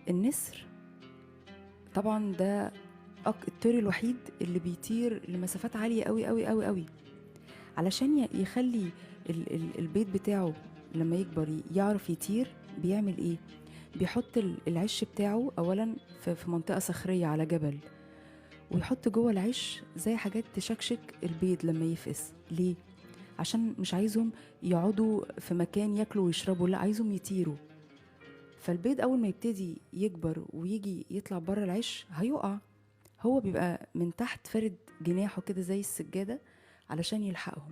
النسر طبعا ده الطير الوحيد اللي بيطير لمسافات عالية قوي قوي قوي قوي، علشان يخلي البيض بتاعه لما يكبر يعرف يطير. بيعمل ايه؟ بيحط العش بتاعه اولا في منطقة صخرية على جبل، ويحط جوه العش زي حاجات تشكشك البيض لما يفقس. ليه؟ عشان مش عايزهم يقعدوا في مكان ياكلوا ويشربوا، لا عايزهم يطيروا. فالبيض اول ما يبتدي يكبر ويجي يطلع بره العش هيقع، هو بيبقى من تحت فارد جناحه كده زي السجادة علشان يلحقهم.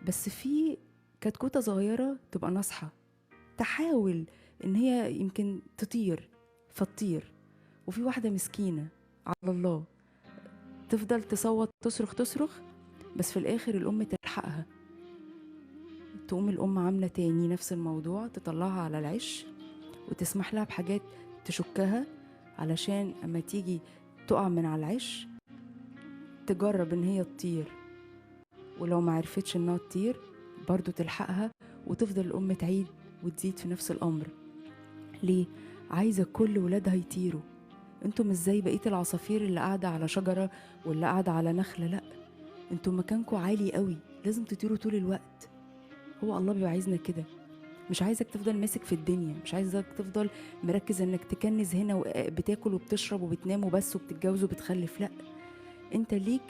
بس في كتكوتة صغيرة تبقى ناصحة، تحاول ان هي يمكن تطير فتطير، وفي واحدة مسكينة على الله تفضل تصوت تصرخ تصرخ، بس في الآخر الأم تلحقها. تقوم الأم عاملة تاني نفس الموضوع، تطلعها على العش وتسمح لها بحاجات تشكها علشان أما تيجي تقع من على العش تجرب إن هي تطير، ولو ما عرفتش إنها تطير برضو تلحقها، وتفضل الأم تعيد وتزيد في نفس الأمر. ليه؟ عايزة كل ولادها يطيروا. انتم مش زي بقية العصافير اللي قاعدة على شجرة واللي قاعدة على نخلة، لأ انتم مكانكم عالي قوي، لازم تطيروا طول الوقت. هو الله بيبقى عايزنا كده، مش عايزك تفضل ماسك في الدنيا، مش عايزك تفضل مركز انك تكنز هنا وبتاكل وبتشرب وبتنام وبس وبتتجوز وبتخلف، لأ انت ليك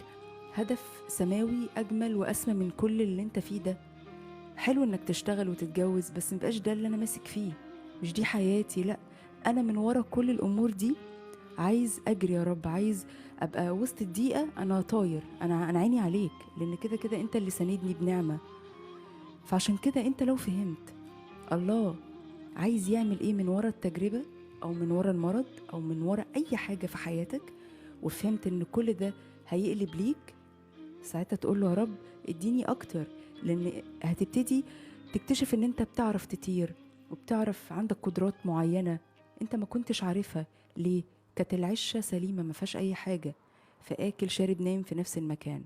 هدف سماوي أجمل وأسمى من كل اللي انت فيه ده. حلو انك تشتغل وتتجوز، بس مبقاش ده اللي انا ماسك فيه، مش دي حياتي، لأ انا من ورا كل الامور دي عايز اجري يا رب، عايز ابقى وسط الضيقه انا طاير، انا عيني عليك، لان كده كده انت اللي ساندني بنعمه. فعشان كده انت لو فهمت الله عايز يعمل ايه من ورا التجربه او من ورا المرض او من ورا اي حاجه في حياتك، وفهمت ان كل ده هيقلب ليك، ساعتها تقول له يا رب اديني اكتر، لان هتبتدي تكتشف ان انت بتعرف تطير وبتعرف عندك قدرات معينه انت ما كنتش عارفها. ليه؟ كانت العشه سليمه ما فيهاش اي حاجه، فاكل شارب نايم في نفس المكان.